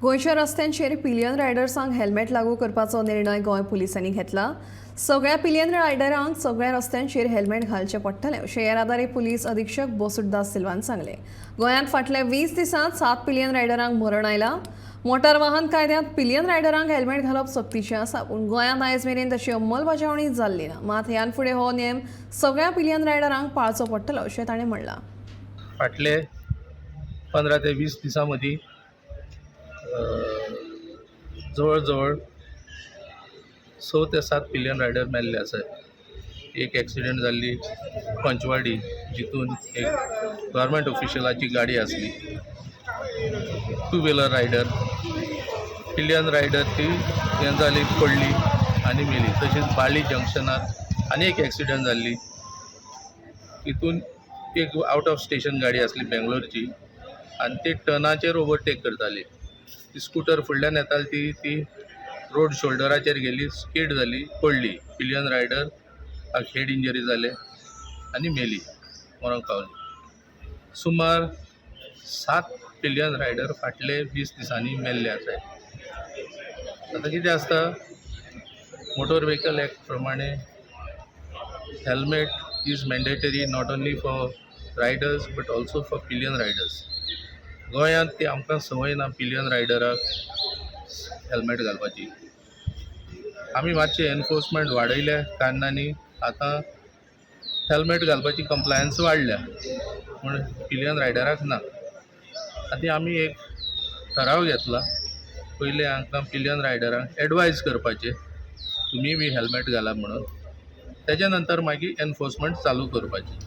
गोंयच्या रस्त्यांचेर pillion रायडर्सांक helmet लागू करपाचो निर्णय गोंय पुलिसांनी घेतला. सगळ्या पिलियन रायडरांक सगळ्या रस्त्यांचेर हेल्मेट घालचें पडटलें, अशें येरादारी पुलीस अधीक्षक बोसुटदास सिल्वान सांगलें. गोंयांत फाटल्या 20 दिसांत 7 पिलियन रायडरांक मरण आयलां. मोटार वाहन कायद्यांत पिलियन रायडरांक हेल्मेट घालप सक्तीचें आसा, पूण गोंयांत आयज मेरेन ताची अंमलबजावणी जाल्ली ना. मात ह्यान फुडें हो नेम सगळ्या पिलियन रायडरांक पाळचो पडटलो, अशें ताणें म्हणलां. फाटले 15 ते 20 दिसां मदीं जवळ जवळ 6 ते 7 पिलियन रायडर मेल्ले आसात. एक एक्सिडंट जाल्ली पंचवाडी, जितून एक गव्हर्मेंट ऑफिशियलाची गाडी आसली, two wheeler rider, pillion rider, ती हें जाली, पडली आनी मेली. तशीच बाळ्ळी जंक्शनार आनी एक एक्सिडंट जाल्ली. तितून एक आवट ऑफ स्टेशन गाडी आसली बेंगलोरची आनी ती टर्नाचेर ओवरटेक करताली. ती स्कुटर फुडल्यान येताली, ती ती रोड शोल्डराचेर गेली, स्कीड जाली, पडली. पिलियन रायडर हेड इंजरी जाले आनी मेली, मरोंक पावली. सुमार 7 पिलियन रायडर फाटले 20 दिसांनी मेल्ले आसाय. आतां कितें आसता, मोटर व्हेकल एक्ट प्रमाणे helmet is mandatory not only for riders but also for pillion riders. गोंयांत ती आमकां संवय ना पिलियन रायडराक हेल्मेट घालपाची. आमी मातशें एनफोर्समेंट वाडयल्या कारणांनी आतां हेल्मेट घालपाची कंप्लायन्स वाडल्या, पूण पिलियन रायडराक ना. आतां आमी एक ठराव घेतला, पयलें हांकां पिलियन रायडरांक एडवायज करपाचें, तुमी बी हेल्मेट घाला म्हणून. तेच्या नंतर मागीर एनफोर्समेंट चालू करपाची.